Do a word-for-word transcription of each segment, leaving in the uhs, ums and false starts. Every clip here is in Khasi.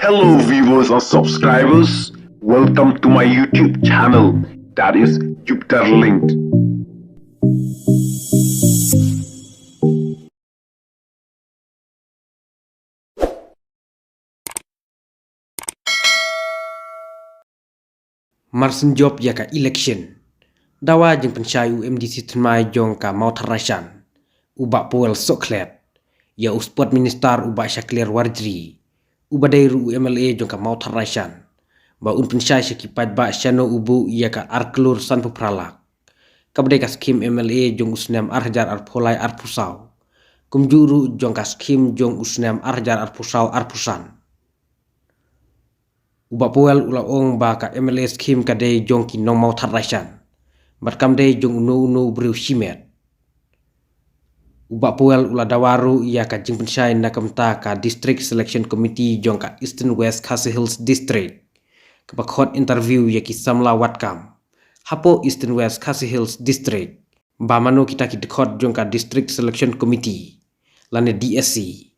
Hello viewers and subscribers, welcome to my YouTube channel, that is Jupiter Linked. Marsien jop ïa ka election, dawa jingpynshai u M D C thymmai jong ka Mawthadraishan, u Bah Powell Sohkhlet, ïa u Sport Minister u Bah Shakliar Warjri, uba dei ruh u M L A jong ka Mawthadraishan, ba un pynshai sha ki paidbah shano u buh ïa ka ar klur sanphew phra lak, kaba dei ka skhim M L A jong u snem ar hajar arphew lai arphew saw, kumjuh ruh jong ka skhim jong u snem ar hajar arphew saw arphew san. U Bah Powell u la ong ba ka M L A skhim ka dei jong ki nong Mawthadraishan, bad kam dei jong uno uno u briew shimet. U Bah Powell u la dawa ruh ïa ka jingpynshai na ka bynta ka District Selection Committee jong ka Eastern West Khasi Hills District, kaba khot interview ïa ki samla wad kam hapoh Eastern West Khasi Hills District, ba mano kita ki dkhot jong ka District Selection Committee, lane D S C.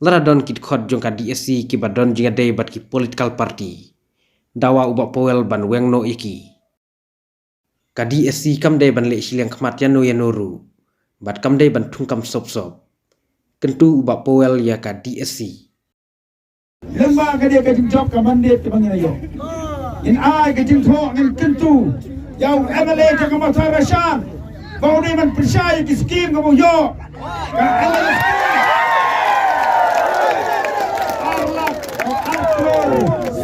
Lada don ki dkhot jong ka D S C kiba don jingïadei bad ki political party, dawa u Bah Powell ban weng noh ïa ki. Ka D S C kam dei ban leh shiliang khmat ïano ïano ruh, bad kam dei ban thungkam sop sop, kyntu u Bah Powell ïa ka D S C. Lyngba ka dei ka jingjop ka mandate kaba ngin ïoh, ngin ai ka jingthoh, ngin kyntu ïa u M L A jong ka Mawthadraishan ba u dei ban pynshai ïa ki skhim kaba u ïoh. Ka M L A skhim ar lak, ar klur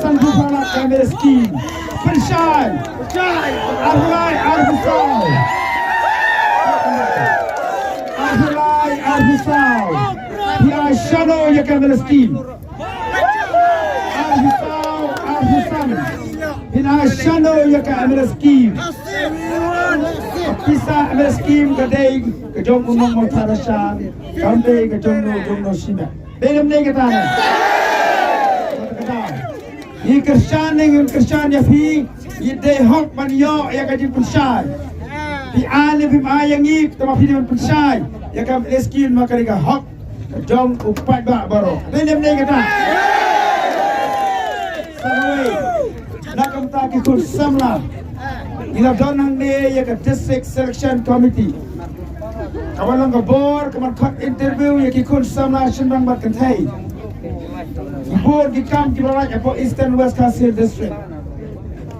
sanphew phra lak ka M L A skhim. Pynshai. Arphew lai arphew saw. Arphew lai arphew saw. Phi ai shano ïa ka M L A skhim? Arphew saw arphew san. Phin ai shano ïa ka M L A skhim? Pisa M L A skhim ka dei ka jong u nong Mawthadraishan, kam dei ka jong no jong no shimet. Dei lem ne kata ne? Kata kata. Ngi kyrshan ne ngim kyrshan ïa phi, ngi dei hok ban ïoh ïa ka jingpynshai. Phi ai ne phim ai ïa ngi, tangba phi dei ban pynshai ïa ka M L A skhim, ma ka dei ka hok ka jong u paidbah baroh. Dei lem ne kata? Sa kawei, na ka bynta ki khun samla, ngi la don hangne ïa ka District Selection Committee, kaba long ka bor kaban khot interview ïa ki khun samla shynrang bad kynthei. Ki bun ki kam kiba la lait hapoh Eastern West Khasi Hills District.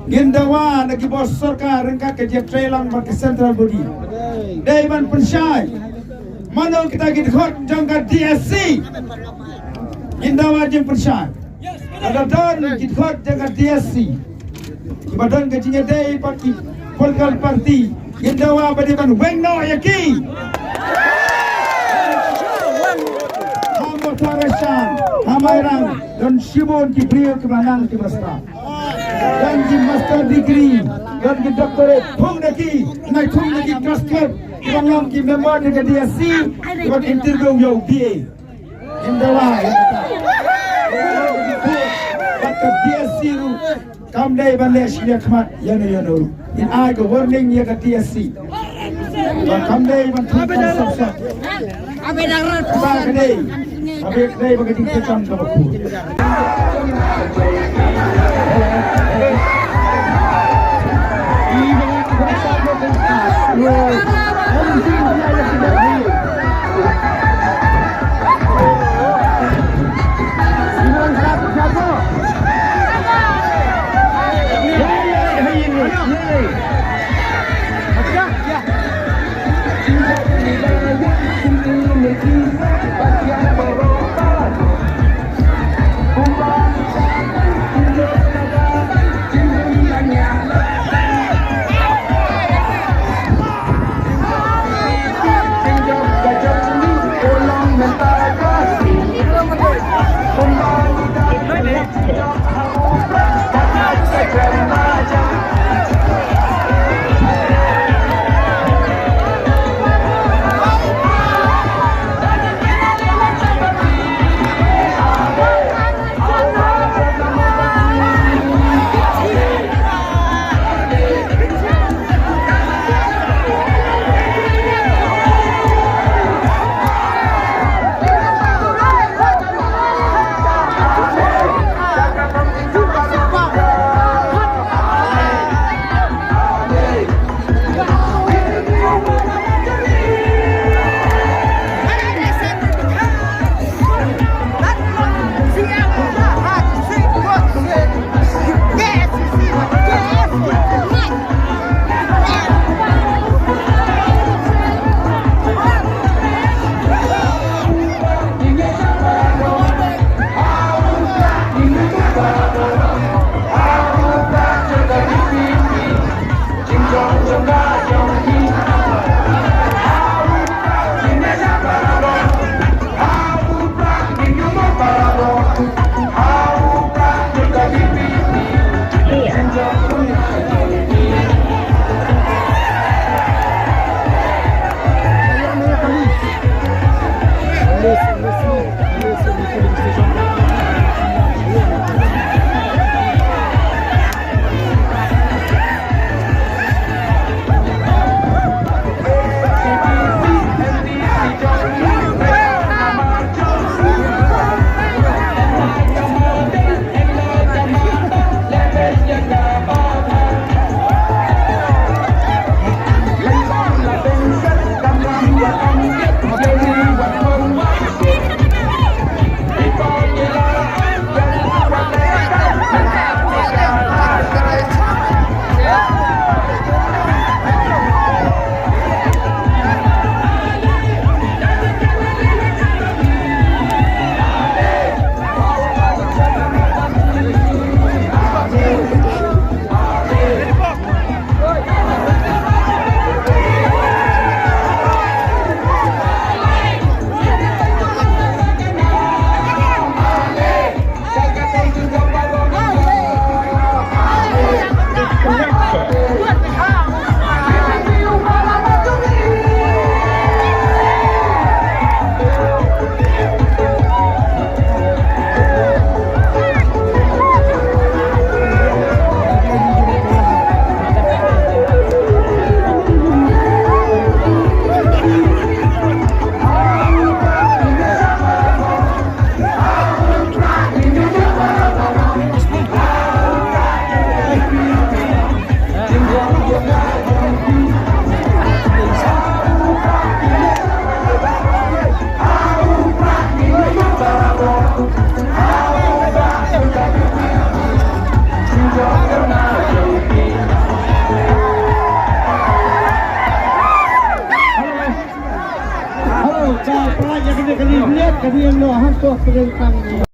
Ngin dawa na ki bor sorkar ryngkat ka jingïatreilang bad ka central body, dei ban pynshai mano kita ki dkhot jong ka D S C. Ngin dawa jingpynshai. Lada don ki dkhot jong ka D S C kiba don ka jingïadei bad ki political party, ngin dawa ba dei ban weng noh ïa ki. Ha Mawthadraishan, ha Mairang, don shibun ki briew kiba nang kiba sah. Don ki master degree, don ki doctorate, thung da ki, nai thung da ki casket, kiba long ki member jong ka D S C, kiba interview ïa u D A. Ngin dawa ïa kata. Bad ka D S C ruh kam dei ban leh shiliang khmat ïano ïano ruh. Ngin ai ka warning ïa ka D S C ba kam dei ban thung kam sop sop. Kata ka dei, kaba dei ba ka jingkyrkhu kaba khuid. Ïa no ha to kren tang.